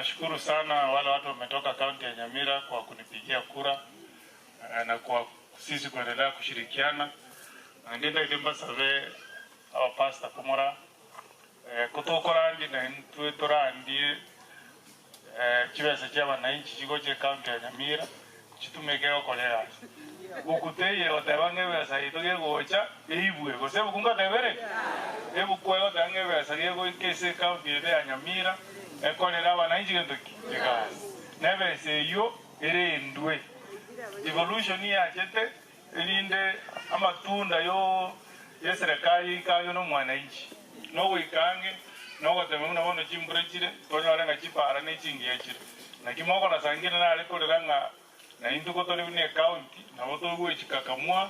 Nashukuru sana wale watu wametoka kaunti ya Nyamira kwa kunipigia kura na kwa sisi kuendelea kushirikiana. Naende ntagete mbasabe abapastor komora ko tokorandi na intwe torandie chibesa chia abananchi chigocha ekaunti ya Nyamira chitumeke gokora egasi. Goku teiyo egoteba ng'a ebesa yaito gegocha eibwe gose ebuku ngoteba ere? Ebuku egoteba ng'a ebesa gegoika ase ekaunti yaito ya Nyamira ekorere abananchi gento ki? Egasi. Na ebesa eyio erendwe. Devolution yachete erinde amatunda yo yeserekari eike ang'e nomwananchi. Nogoika ang'e nogoteba buna bono chimbura chire tonyore ng'a chipara ne chingiya chire. Naki mokora sangine nare korera ng'a Naintwe kotore buna ecounty nabo togoechikakamua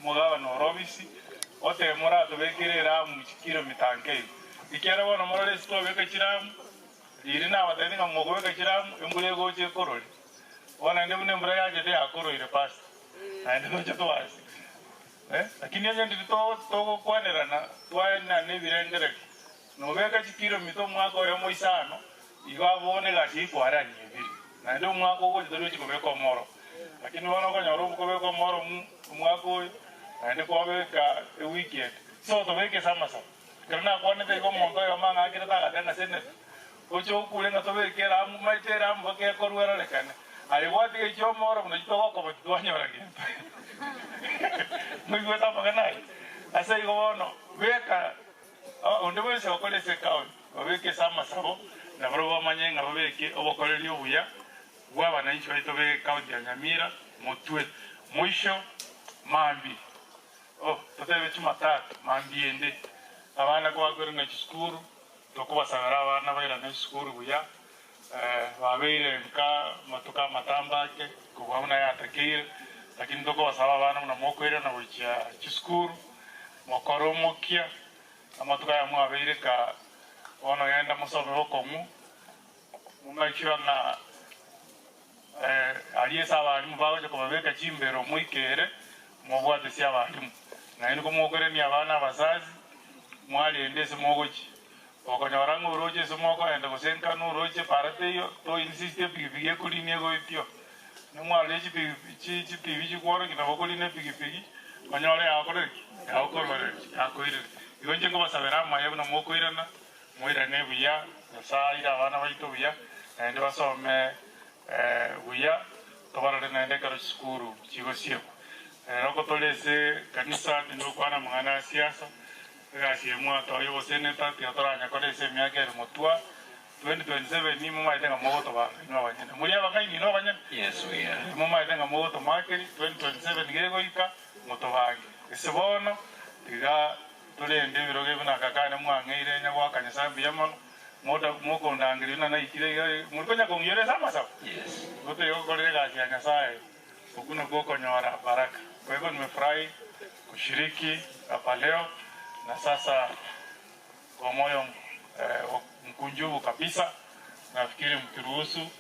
omogabana ore ofisi otebe moratobekere eramu chikilomita nke igo. Ekiagera bono morore ase twabeka chiramu, riria nabatebirie ng'a mokobeka chiramu embura egocha ekorore. Bono naende buna embura yachete yakoroire pastor, naende toche twase eh, lakini onye ndiri togokwanerana twaenana ebirengererio, nobeka chikilomita omwaka oyomo isano, Igo abwo negasi eyio kwaranyebire, naende omwaka ogocha tori gochia kobeka omoro. Lakini bono okonyora okobeka omoro omwaka oyo, naende kwabeka ewiki ende. So tobeke ase amasabo. Ekero nakwanete igo omonto oyomo ang'akerete agateba ng'a senator, oche okure ng'a tobeke eramu, omanyete eramu mpaka ekorwa erorekane. Aye gwatiga echi omoro buna chitogokoba titwanyora gento. Moigwete amang'ana ayio? Ase igo bono, beka Onde bwensi ogokora ase Hekalu, babeke ase amasabo, na barabwo bamanye ng'a babeke obokoreri obuya bw'abananchi baito b'Ekaunti ya Nyamira motwe. Moisho mambia, oh, totebe Jumatatu, mambia ende, abana kobakoirana chisukuru, tokobasabera abana bairane chisukuru buya, babeire nka amatuko amatambe ake kobua buna yatakeire, lakini tokobasaba abana buna mokoirana gochia chisukuru, Mokore omokia, amatuko aya mwabeire ka bono genda mosome bokong'u, momake ng'a aria ase abalimu bagocha kobabeka chimbero moikere, mobwatesie abalimu. Naende komokorenia abana abasazi, mwarende ase mogochia. Okonyora ng'a oroche ase mokoenda gose nkanu oroche para teiyo, to insist epigipigi ekorinia egoetio. Nimwarore chipigipigi chitibi chikworokia nabo okorina epigipigi, onyore yagokorire ki? Yagokororire, yakoirire. Igo inche nkobasabera amaya buna mokoirana, moirane buya, Nyasae aire abana baito buya, naende basome buya, tobarore naende ekero chisukuru chigosiekwa. Ero kotore ase ekanisa tindi gokwana amang'ana a siasa, egasi eye mwatoa y'oboseneta tiga toranyekore ase emiaka ere motwa 2027 momaete ng'a mogotobanga inwe abanyene. Muri abang'aini inwe abanyene? Yes we are. Momaete ng'a mogotomakeri 2027 gegoika motobange. Ase bono tiga torende ebirogo ebi buna kakane mwang'eire nyagoaka Nyasae mbuya mono, moda mokondangeria buna naikire iga muri konya kong'iyora ase amasabo? Yes. Igo toigokorera egasi ya Nyasae. Okwo nakwo okonyora baraka. Kwa hivyo nimefurahi kushiriki hapa leo na sasa kwa moyo mkunjufu kabisa nafikiri mkiruhusu.